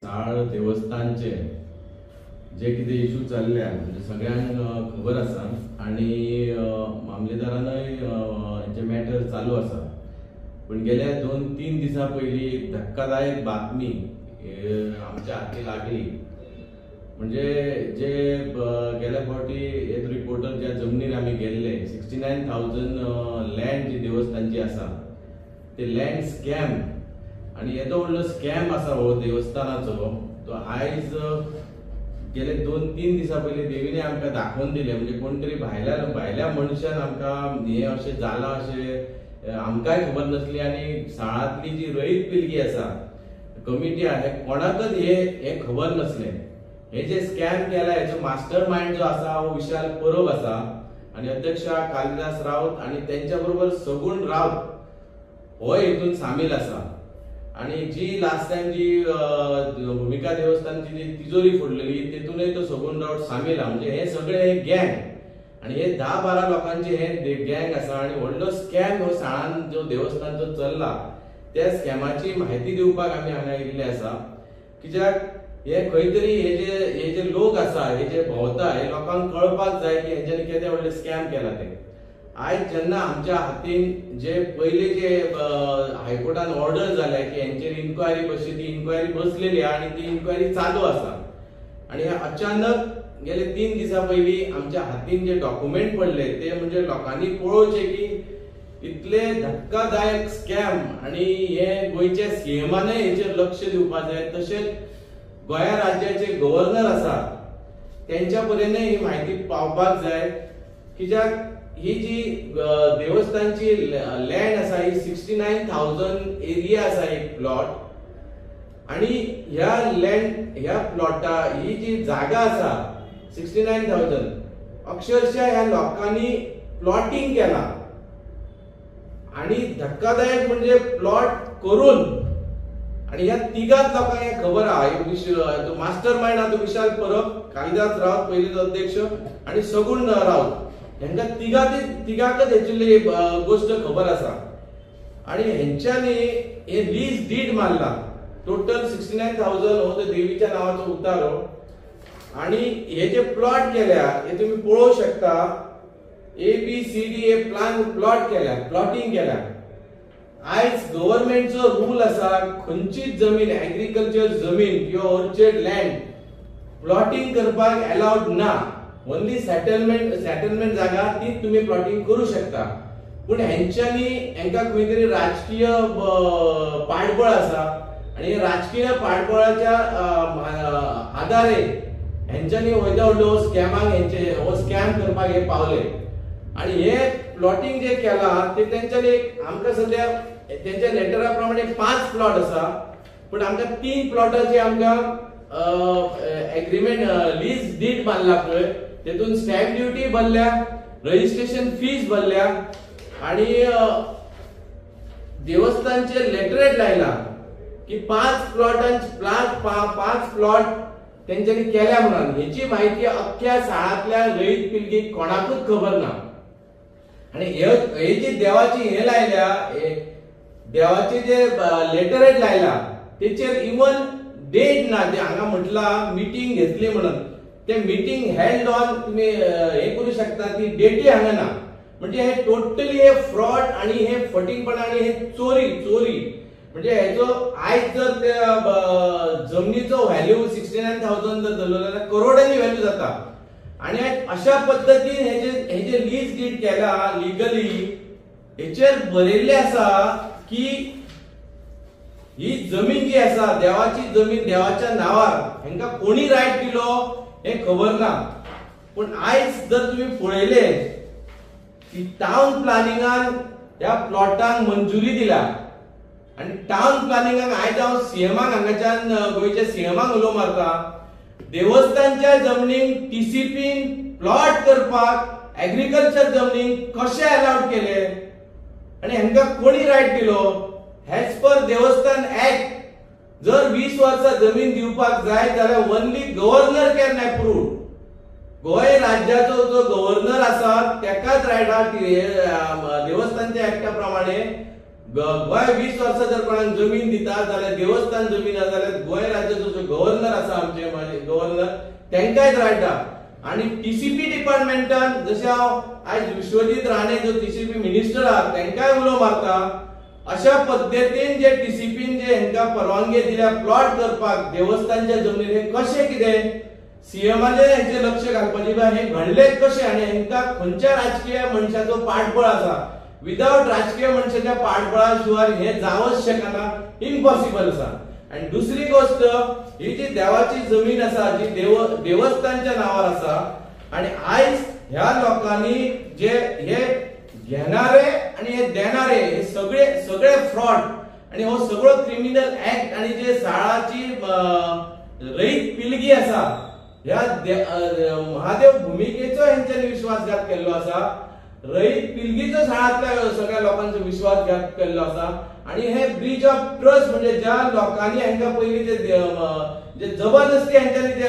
साळ देवस्थानचे जे कितें इशू चल्ल्या म्हणजे सगळ्यांक खबर आसा आणि मामलेदारानय हेचे मॅटर चालू आसा. पण गेल्या 2-3 दिसां पयलीं एक धक्कादायक बातमी आमच्या हाती लागली. म्हणजे जे गेल्या फावटी एक रिपोर्टर ज्या जमनीर आमी गेल्ले 69,000 लँड जी देवस्थानची आसा ते लँड स्कॅम आणि येदो व्हडलो स्कॅम आसा हो देवस्थानाचो. तो आयज गेले 2-3 दिसां पयलीं देवीने आमकां दाखोवन दिलें. म्हणजे कोण तरी भायल्या मनशान आमकां हें अशें जालां अशें आमकांय खबर नासली. आनी साळांतली जी रयत पिळगी आसा, कमिटी आसा, कोणाकच हें खबर नासलें. हे जे स्कॅम केला हेचो मास्टर मायंड जो आसा हो विशाल परब आसा आणि अध्यक्ष कालिदास राऊत आणि त्यांच्या बरोबर सगुण राऊत हो हेतून सामील आसा. आणि जी लास्ट टाइम जी भूमिका देवस्थानची जी तिजोरी फोडलेली तेतूनय तो सगुण राऊत सामील आसा. म्हणजे हे सगळे हे गँग आणि हे 10-12 लोकांचे हे गँग आसा आणि व्हडलो स्कॅम हो साळान जो देवस्थानचो चल्ला त्या स्कॅमाची म्हायती दिवपाक आमी हांगा येयल्ले आसा. कित्याक हे खंय तरी हे जे लोक आसा हे जे भोंवता हे लोकांक कळपाक जाय की हेंच्यांनी केदे व्हडले स्कॅम केला ते. आयज जेन्ना आमच्या हातीन जे पयले जे हायकोर्टान ऑर्डर जाल्या की हेंचेर इन्क्वायरी बसची, ती इन्क्वायरी बसलेली आहा आणि ती इन्क्वायरी चालू आसा. आणि अचानक गेले 3 दिसां पयलीं आमच्या हातीन जे डॉक्युमेंट पडले ते म्हणजे लोकांनी पळोवचे की इतले धक्कादायक स्कॅम आणि हे गोंयच्या सीएमानय हेचेर लक्ष दिवपाक जाय. तशेंच गोंया राज्याचे गव्हर्नर आसा त्यांच्या पर्यंत ही म्हायती पावपाक जाय. कित्याक ही जी देवस्थानची लँड आसा ही 69,000 एरिया आसा एक प्लॉट आणि ह्या लँड ह्या प्लॉटा ही जी जागा आसा 69,000 अक्षरशः ह्या लोकांनी प्लॉटिंग केला. आणि धक्कादायक म्हणजे प्लॉट करून आणि ह्या तिगांत लोकांक हें खबर आहा. तो मास्टर मायंड आहा तो विशाल परब, कालिदास राऊत पयलींचो अध्यक्ष आणि सगुण राऊत, हेंका तिगाकच हेची गोष्ट खबर आसा. आणि हेंच्यांनी हे लीज did मारला. टोटल 69,000 हो तो देवीच्या नावाचो उतारो. आणि हे जे प्लॉट केल्या हे तुम्ही पळोवंक शकता A B C D हे प्लान प्लॉट केल्या, प्लॉटिंग केल्या. आयज गव्हर्नमेंटचो रूल आसा खंयचीच जमीन एग्रीकल्चर जमीन किंवा ऑर्चर्ड लँड प्लॉटिंग करपाक अलाउड ना. ओनली सेटलमेंट जागा ती तुम्ही प्लॉटिंग करू शकता. पूण हेंच्यांनी हेंका खंय तरी राजकीय पाठबळ आसा आणि राजकीय पाठबळाच्या आधारे हेंच्यांनी येदो व्हडलो स्कॅमाक हेंचे हो स्कॅम करपाक हे पावले. आणि हे प्लॉटिंग जे केला ते तेंच्यांनी आमकां सद्या तेंच्या लेटरा प्रमाणे 5 प्लॉट आसा, पूण आमकां 3 प्लॉटाचे आमकां एग्रीमेंट लीज did मारला पळय तेतून स्टॅम्प ड्युटी भरल्या, रजिस्ट्रेशन फीज भरल्या आणि देवस्थानचे लेटरेट लायला की 5 प्लॉटांच 5 प्लॉट तेंच्यांनी केल्या म्हणून. हेची म्हायती अख्ख्या साळांतल्या रयत पिळगीक कोणाकूच खबर ना. आणि हे जी देवाची हे लायल्या, देवाचे जे लेटरेट लायला तेचेर इवन डेट ना. ते हांगा म्हटला मिटींग घेतली म्हणून ते मिटींग हेल्ड ऑन तुम्ही हे करू शकता ती डेटूय हांगा ना. म्हणजे हे टोटली हे फ्रॉड आणि हे फटींगपणा आणि हे चोरी चोरी. म्हणजे हेचो आयज जर त्या जमनीचो व्हॅल्यू 69,000 जर धरलो जाल्यार करोडांनी व्हॅल्यू जाता. आणि अशा पद्दतीन हे जे लीज did केला लिगली हेचेर बरयल्लें आसा की ही जमीन जी आसा देवाची जमीन देवाच्या नावार हेंका कोणी रायट दिलो हें खबर ना. पूण आयज जर तुम्ही पळयले की टावन प्लॅनिंगान ह्या प्लॉटांक मंजुरी दिल्या आणि टावन प्लॅनिंगाक आयज हांव सीएमाक हांगाच्यान गोंयच्या सीएमाक उलो मारता, देवस्थानच्या जमनीक टीसीपीन प्लॉट करपाक एग्रीकल्चर जमनीक कशें अलाउड केले आणि हेंका कोणी रायट दिलो? एज पर देवस्थान ऍक्ट जर 20 वर्सां जमीन दिवपाक जाय जाल्यार only governor can approve. Goa राज्याचो जो गव्हर्नर आसा तेकाच रायट आहा देवस्थानच्या ऍक्टा प्रमाणे गोंय 20 वर्सां जर कोणाक जमीन दिता जाल्यार देवस्थान जमीन आसा जाल्यार गोंय राज्याचो जो गव्हर्नर आसा आमचे गव्हर्नर तांकांय रायट आहा. आनी टीसीपी डिपार्टमेंटान जशें हांव आयज विश्वजीत राणे जो टीसीपी मिनिस्टर आहा तांकांय उलो मारता, अशा पद्दतीन जे टीसीपीन जे हांकां परवानगी दिल्या प्लॉट करपाक देवस्थानच्या जमनीर, हे कशें कितें सीएमाचें हेंचें लक्ष घालपाचें बा हें घडलें कशें आनी हांकां खंयच्या राजकीय मनशाचो पाठबळ आसा. विदावट राजकीय मनशाच्या पाठबळा शिवाय हें जावंच शकना, इम्पॉसिबल आसा. आनी दुसरी गोष्ट, ही जी देवाची जमीन आसा जी देवस्थानच्या नांवार आसा आनी आयज ह्या लोकांनी जे हे घेणारे आनी हे देणारे हे सगळे सगळे फ्रॉड आनी हो सगळो क्रिमिनल ऍक्ट आनी जे साळाची रयत पिलगी आसा ह्या महादेव भुमिकेचो हेंच्यांनी विश्वासघात केल्लो आसा, रयत पिलगीचो साळांतल्या सगळ्या लोकांचो विश्वासघात केल्लो आसा. आनी हे ब्रीच ऑफ ट्रस्ट म्हणजे ज्या लोकांनी हांकां पयलीं जे जबरदस्ती हांच्यांनी ते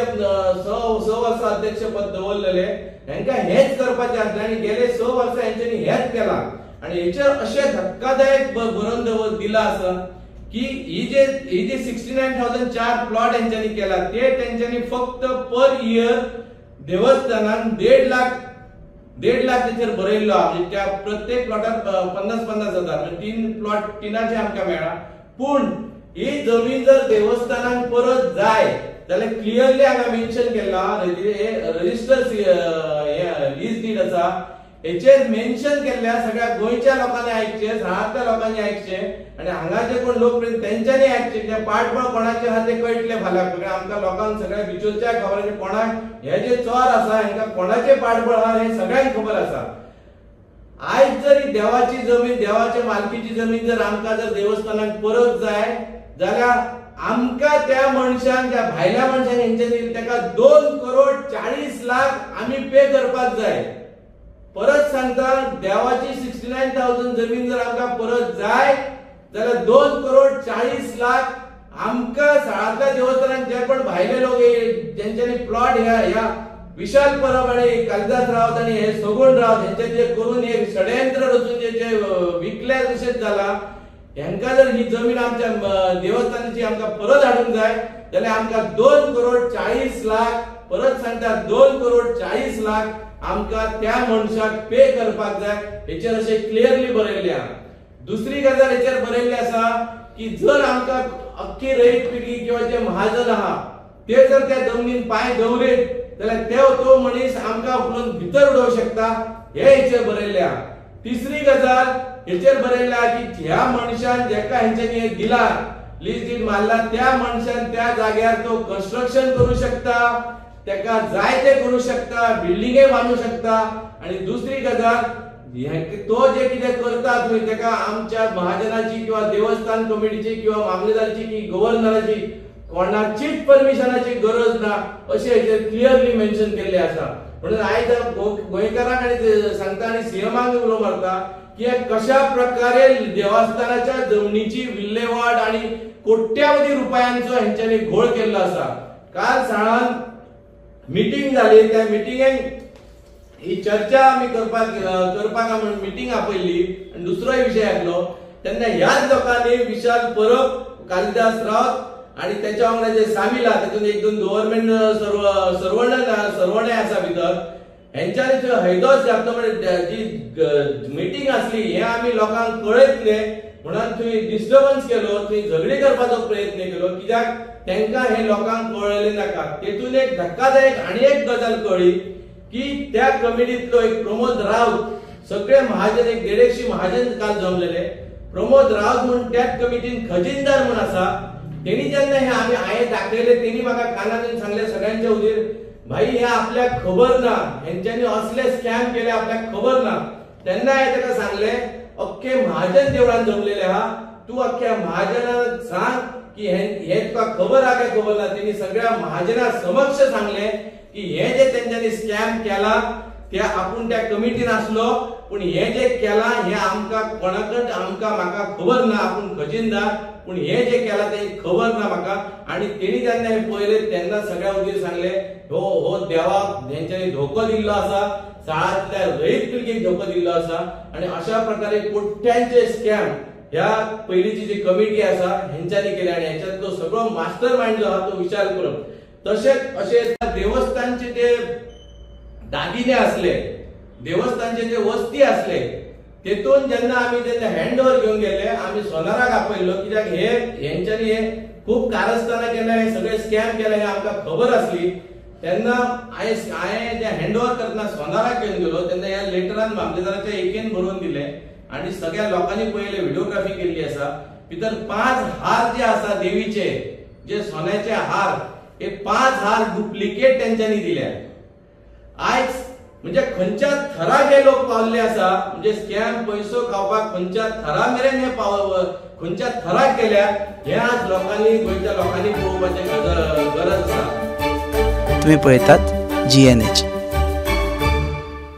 6 वर्सां अध्यक्षपद दवरलेले हांकां हेच करपाचें आसलें आनी गेले 6 वर्सां हांच्यांनी हेच केलां. आनी हेचेर अशें धक्कादायक बरोवन दिलां आसा की ही जे 69,004 प्लॉट हेंच्यांनी केला ते तेंच्यांनी फक्त पर इयर देवस्थानान 1.5 लाख तेचेर बरयल्लो आहा. म्हणजे त्या प्रत्येक प्लॉटार 50-50 हजार, म्हणजे 3 प्लॉट तिनाचे आमकां मेळ्ळा. पूण ही जमीन जर देवस्थानाक परत जाय जाल्यार क्लियरली हांगा mention Kella, register lease did आसा हेचेर मेन्शन केल्ल्या सगळ्या गोंयच्या लोकांनी आयकचें, साळांतल्या लोकांनी आयकचें आनी हांगा जे कोण लोक तेंच्यांनी आयकचें. कित्याक पाठबळ कोणाचें आहा तें कळटलें फाल्यां. आमकां लोकांक सगळ्या बिचोलच्या खबर आनी कोणाक हे जे चोर आसा हांकां कोणाचें पाठबळ आहा हें सगळ्यांक खबर आसा. आयज जर ही देवाची जमीन, देवाच्या मालकीची जमीन जर आमकां जर देवस्थानाक परत जाय जाल्यार आमकां त्या मनशान, त्या भायल्या मनशान हेंच्यांनी ताका 2,40,00,000 आमी पे करपाक जाय. परत सांगता, देवाची 69,000 जमीन जर आमकां परत जाय जाल्यार 2,40,00,000 आमकां साळांतल्या देवस्थानान जे कोण भायले लोक जेंच्यांनी प्लॉट ह्या विशाल परब आनी कालिदास रावत आनी हे सगुण रावत हेंचे जे करून हे षडयंत्र रचून जे विकले तशेंच जाला, हेंकां जर ही जमीन आमच्या देवस्थानाची आमकां परत हाडूंक जाय जाल्यार आमकां 2,40,00,000, परत सांगता 2,40,00,000 आमकां त्या मनशाक पे करपाक जाय. हेचेर अशें क्लियरली बरयल्लें आहा. दुसरी गजाल हेचेर बरयल्ली आसा की जर आमकां अख्खी रयत पिळगी किंवा जे महाजन आहा ते जर त्या जमनीन पांय दवरीत जाल्यार तो मनीस आमकां उखलून भितर उडोवंक शकता, हे हेचेर बरयल्लें आहा. तिसरी गजाल हेचेर बरयल्लें आहा की ह्या मनशान जेका हेंच्यांनी हें दिला, लीज did मारला, त्या मनशान त्या जाग्यार तो कन्स्ट्रक्शन करूं शकता, तेका जाय ते करूं शकता, बिल्डिंगे बांदू शकता. आनी दुसरी गजाल, तो जे कितें करता थंय तेका आमच्या महाजनाची किंवा देवस्थान कमिटीची किंवा मामलेदाराची की गव्हर्नराची कोणाचीच परमिशनाची गरज ना अशें हेचेर क्लियरली मेन्शन केल्लें आसा. म्हणून आयज गोंयकारांक आनी सांगता आनी सीएमाक उलो मारता की कशा प्रकारे देवस्थानाच्या जमनीची विल्हेवाट आनी कोट्यावधी रुपयांचो हेंच्यांनी घोळ केल्लो आसा. काल साळान मिटींग जाली, त्या मिटिंगेक ही चर्चा आमी करपाक म्हूण मिटींग आपयल्ली आनी दुसरोय विशय आसलो. तेन्ना ह्याच लोकांनी विशाल परब, कालिदास रावत आनी तेच्या वांगडा जे सामील आहा तेतून 1-2 गव्हर्मेंट सर्वणे आसा भितर, हेंच्यांनी थंय हैदोस घातलो. म्हणजे जी मिटींग आसली हें आमी लोकांक कळयतले म्हणून थंय डिस्टर्बन्स केलो, थंय झगडी करपाचो प्रयत्न केलो, कित्याक तांकां हे लोकांक कळ्ळें नाका. तेतून एक धक्कादायक आनी एक गजाल कळ्ळी की त्या कमिटींतलो एक प्रमोद रावत, सगळे महाजन, एक 150 महाजन काल जमलेले, प्रमोद रावत म्हूण त्याच कमिटीन खजिनदार म्हूण आसा. तेणी जेन्ना हे आमी हांवें दाखयले तेणी म्हाका कानान सांगले सगळ्यांच्या हुजीर, भाई हे आपल्याक खबर ना, हेंच्यांनी असले स्कॅम केले आपल्याक खबर ना. तेन्ना हांवें ताका सांगले, अख्खे महाजन देवळान जमलेले आहा, तूं अख्ख्या महाजनाक सांग की हे तुका खबर आहा काय खबर ना. तेणी सगळ्या महाजना समक्ष सांगले की हे जे तेंच्यांनी स्कॅम केला ते आपूण त्या कमिटीन आसलो, पूण हे जे केला हे आमकां कोणाकच आमकां म्हाका खबर ना, आपूण खजिनदार, पूण हे जे केला ते खबर ना म्हाका. आनी तेणी जेन्ना हे पळयले तेन्ना सगळ्या हुजीर सांगले, हो हो देवाक हेंच्यांनी धोको दिल्लो आसा, साळांतल्या रयत पिळगेक धोको दिल्लो आसा. आनी अशा प्रकारे कोट्यांचे स्कॅम ह्या पयलींची जी कमिटी आसा हेंच्यांनी केल्या आनी हेच्यातलो सगळो मास्टर मायंड जो आहा तो विशाल परब. तशेंच अशे देवस्थानचे जे दागिने असले, देवस्थानचे जे वस्ती असले, तेतून जेन्ना आमी जेन्ना हँड ओवर घेवन गेले आमी सोनाराक आपयल्लो, कित्याक हे हेंच्यांनी हे खूब कारस्थानां केल्या, हे सगळे स्कॅम केले हे आमकां खबर आसली. तेन्ना हांवें जे हँड ओवर करतना सोनाराक घेवन गेलो तेन्ना ह्या लेटरान मामलेदाराच्या एकेन बरोवन दिले आनी सगळ्या लोकांनी पळयले, व्हिडिओग्राफी केल्ली आसा. भितर 5 हार जे आसा देवीचे, जे सोन्याचे हार, हे 5 हार डुप्लिकेट तेंच्यांनी दिल्या. आयज म्हणजे खंयच्या थराक हे लोक पावल्ले आसा, म्हणजे स्कॅम पयसो खावपाक खंयच्या थरा मेरेन हे खंयच्या थराक गेल्या हे आज लोकांनी, गोंयच्या लोकांनी पळोवपाचें गरज आसा. तुम्ही पळयतात GNH.